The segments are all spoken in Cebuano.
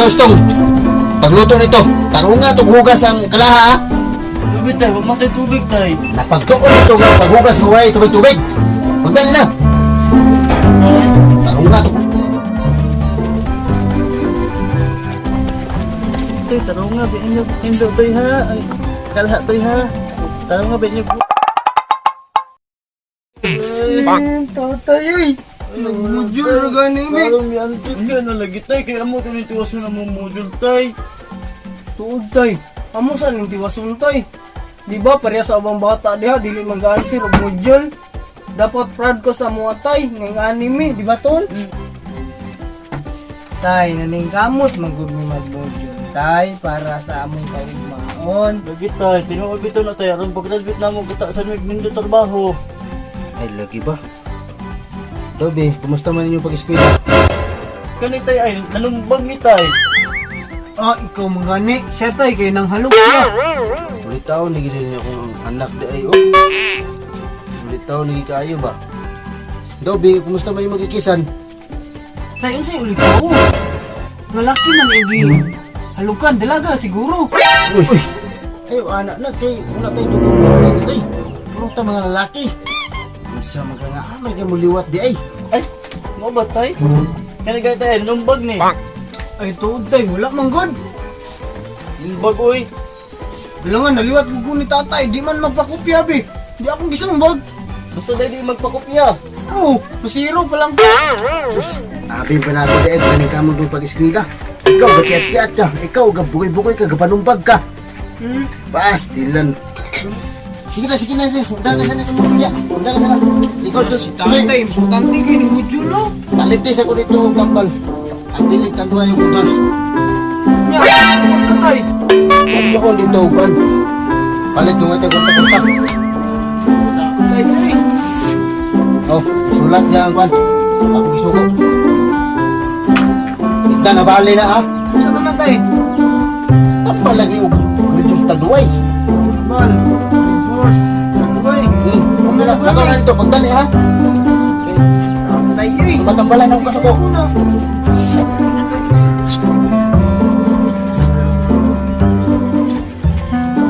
Ikaw, Stong, pagluto nito, tarunga itong hugas ang kalaha, ha? Tubig tay, wag matay tubig tay. Napagtuon nito nga paghugas ng way tubig-tubig. Pagdali na. Tarunga ito. Tay, tarong nga, binyo, indo tay ha. Ay, kalha tay ha. Tarong nga, binyo. Tatay ay. Nagmudyo na gani mi. Tarong yan, ka na lagi tay. Kaya mo tinitiwaso na mo module tay. Tuod tay. Amo sa ning tiwason tay. Di ba pareha sa ubang bata diha dili mag-answer og module. Dapat proud ko sa mga tay ng anime, di ba tol? Tay, naning kamot manggod mi mag-module tay para sa among kaugmaon. Lagi tay, tinuod bitaw na tay. Aron pag-graduate na mo, kita sa mig trabaho. Ay, lagi ba? Dobby, kumusta man inyong pag-eskwela? Kani tay ay, nanumbag ni tay. Ah, ikaw mangani. Siya tay kay nang halok siya. Ulit taon, nagilin akong anak di ay, oh. Ulit taon, naging kaayo ba? Dobby, kumusta man yung magkikisan? Tay, unsay ulit ako? Ngalaki man igi. Halukan dalaga siguro. Uy! Uy! Ay, anak na, kay, wala tayo dugong girlfriend, ay. Puro ta mga lalaki. Unsa man ka nga, amay ka muliwat di ay. Ay, mo ba tay? Kani gani tay, ay, nanumbag ni. Ay tuod tay, wala man god. Nanumbag oy. Bilangan, naliwat ko ni tatay, di man magpakopya be. Di akong gisumbag. Basta dahil di magpakopya. Oo, masiro pa lang. Sus, abi pa natin di ay, galing ka mo doon pag-eskwela. Ikaw, gakiat-kiat ka. Ikaw, gabukoy-bukoy ka, gapanumbag ka. Hmm? Pastilan. Sige na, sige na, sige. Undang ka sana yung ya. Undang ka sana. Ikaw, Si tatay, importante kay ni Mujulo. Palitis ako dito og tambal. Ang dili tanduay yung butas. Nya, tatay. Huwag doon dito og kan. Palit nung ito kunta-kunta. Tatay, tay. Oh, sulat niya ang kwan. Ako gisuko. Tignan na bali na ha. Saan na tay? Tambal lagi og reduce tanduay. Bal, force, tanduay. Okay na, laban na dito pagdali ha. Okay. Tatay, uy. Matambalan ako kasuko. Ako na.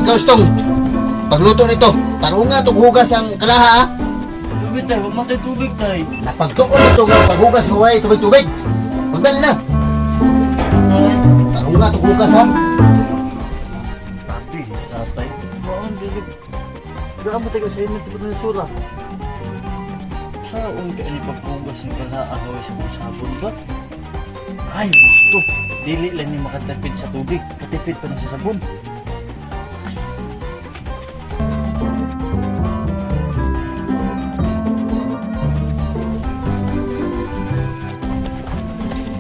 Ikaw, Stong, pagluto nito, tarunga itong hugas ang kalaha, ha? Tubig tay, wag matay tubig tay. Napagtuon nito nga paghugas ng way tubig-tubig. Pagdali na. Tay. Tarunga itong hugas, ha? Tapi, tatay. Maon, dili. Dara mo tayo sa inyo, tipo ng sura. Saon ka ni pagpugas ng kalha agaw sa sabon sabon ba? Ay, gusto. Dili lang ni makatipid sa tubig. Katipid pa na sa sabon.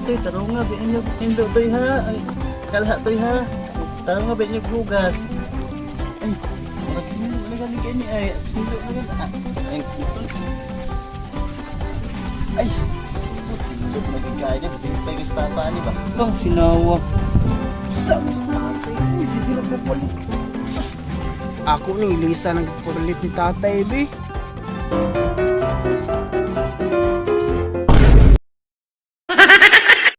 Tay, tarong nga, binyo, indo tay ha. Ay, kalha tay ha. Tarong nga, binyo, hugas. Ay, murag yun, wala gani kay ni ay. Indo na gani. Ah, ay, ito. Ay, ito, ito, naging kaya niya. Pati tayo sa papa ni ba? Itong sinawa. Sa tatay, uy, sige na papalit. Ako ning ilisa ng papalit ni tatay, be.